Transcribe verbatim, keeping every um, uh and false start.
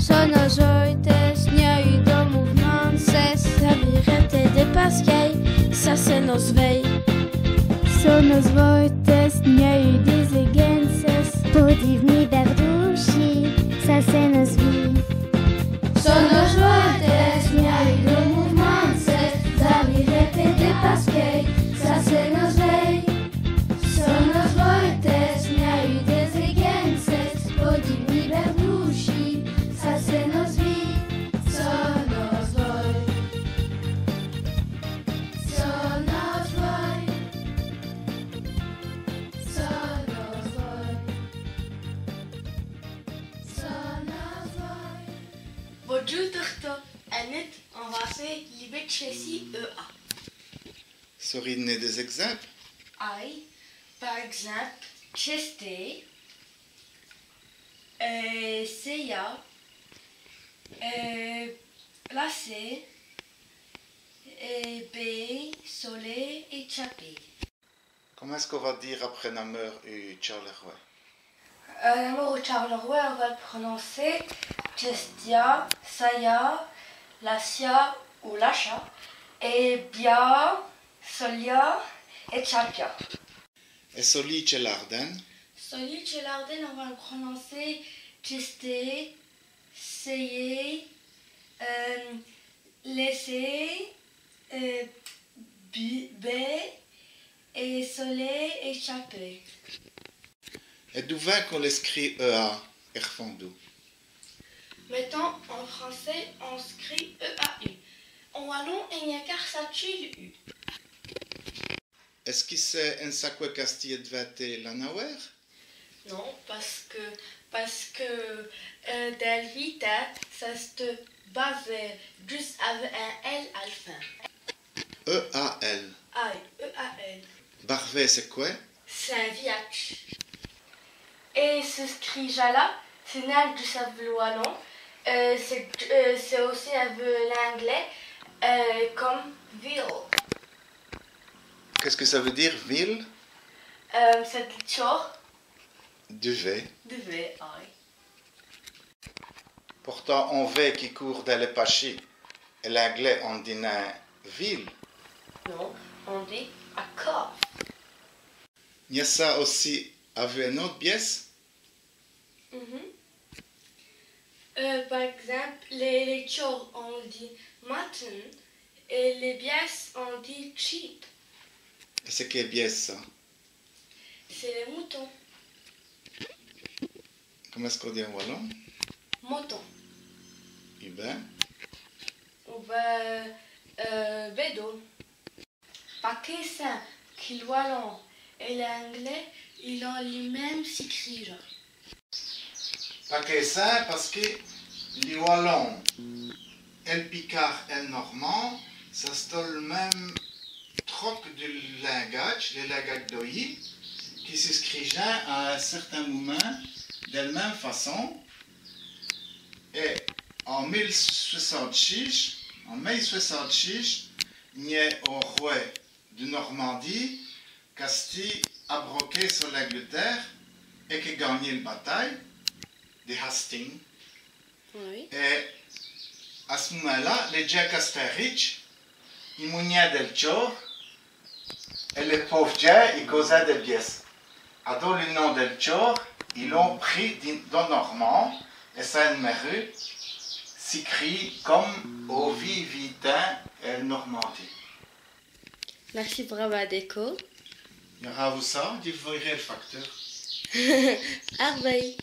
So nos vôytes, gn-a ieû do mouv'mint, c'èst, ça vire todi pasqu'i, ça c'èst nos vèyes. So nos vôytes, gn-a ieû dès ègènces, po div'ni bèrdouchis, ça c'èst nos vîyes. So nos vôytes, gn-a ieû do mouv'mint, c'èst, ça vire todi pasqu'i, ça c'èst nos vèyes. So nos vôytes, gn-a ieû dès ègènces, po div'ni bèrdouchis, ça c'èst nos vîyes. So nos vôytes. So nos vôytes. So nos vôytes. So nos vôytes. Bondjoû tortos. Anèt, on va fé li bètchèsî E A. Sôrîz d'ner dès ègzimps ? Ây, pa ègzimpe, tchèsté, euh, sèya, euh, lacé, euh, bê, solé èt tchapé. Comint èst-ce qu'on va dîre après Nameur ou Tchâlerwè ? Euh, Nameur ou Tchâlerwè, on va l' prononcer tchèstya, sèya, lacya ou lacha, èt bia, solya èt tchapia. Èt so lî tchè l'Ârdène ? So lî tchè l'Ârdène, on va l' prononcer tchèsté, sèyé, euh, lèssé, euh, bi-, bê, èt solé èt tchapé. Èt d'où vint qu'on l' scrît E A, êrfant d'où ? Mètans, en français, on scrît E A U. En walon, i gn-a qu'a ça tchî l' U. Èst-ce qui c'èst ène saqwè qu'a stî èdvinté la nawêre ? Non, pace qui, pace qui, euh, dins l' vî timps, ça s' bâvêt djusse avou in L à l' fin. E A L. Ây, E A L. Barvê, c'èst qwè ? C'èst in viyadje. Èt ç' qui c'èst là, ç' n'èst nin djusse avou l' walon, euh, c'èst, euh, c'èst ossi avou l'anglès, euh, come wheel. Qu'est-ce que ça veut dire, wheel ? Euh, c'èst l' tchôr. Duvêt. Duvêt, ây. Portant, on vêt qui coûrt dins lès pachis, èt l'anglès, on n' dit nin wheel. Non, on dit a calf. Gn-a ça ossi avou ène ôte bièsse ? Mhm. Euh, pa ègzimpe, lès, lès tchôrs, on dit mutton, èt lès bièsses, on dit sheep. Èt c'èst qué bièsse, ça ? C'èst lès moutons. Comint èst-ce qu'on dit en walon ? Moton. Èt bén ? Ou bén, euh, bèdot. Pa qué sins qui l' walon èt l'anglès, il ont li min.me scrîre. Pa qué sins, pace qui li walon, èl picârd èt l' normand, ça st-a l' min.me troke di lingadjes, lès lingadjes d'oyi, qui s' scrîjint à in cèrtin moumint dèl min.me façon. Èt en mile swèssante-sîs, en mile swèssante-sîs, gn-a on rwè di Normandîye, qu'a stî abroké so l'Angletêre èt qu'a gangnî l' batâye di Hastings. Ây. Èt à ç' moumint-là, lès djins qu'èstint ritches, i mougnint dèl tchôr, èt lès pôves djins, i causint dèl bièsse. Adon li nom dèl tchôr, i l'ont pris di, d'on Normand, èt ça a d'mèré scrît come au vî, vî timps èl Normandîye. Mèrci brâmint, Déco. Gn-ara vos ça, dji vêrè l' facteûr. Arbèye.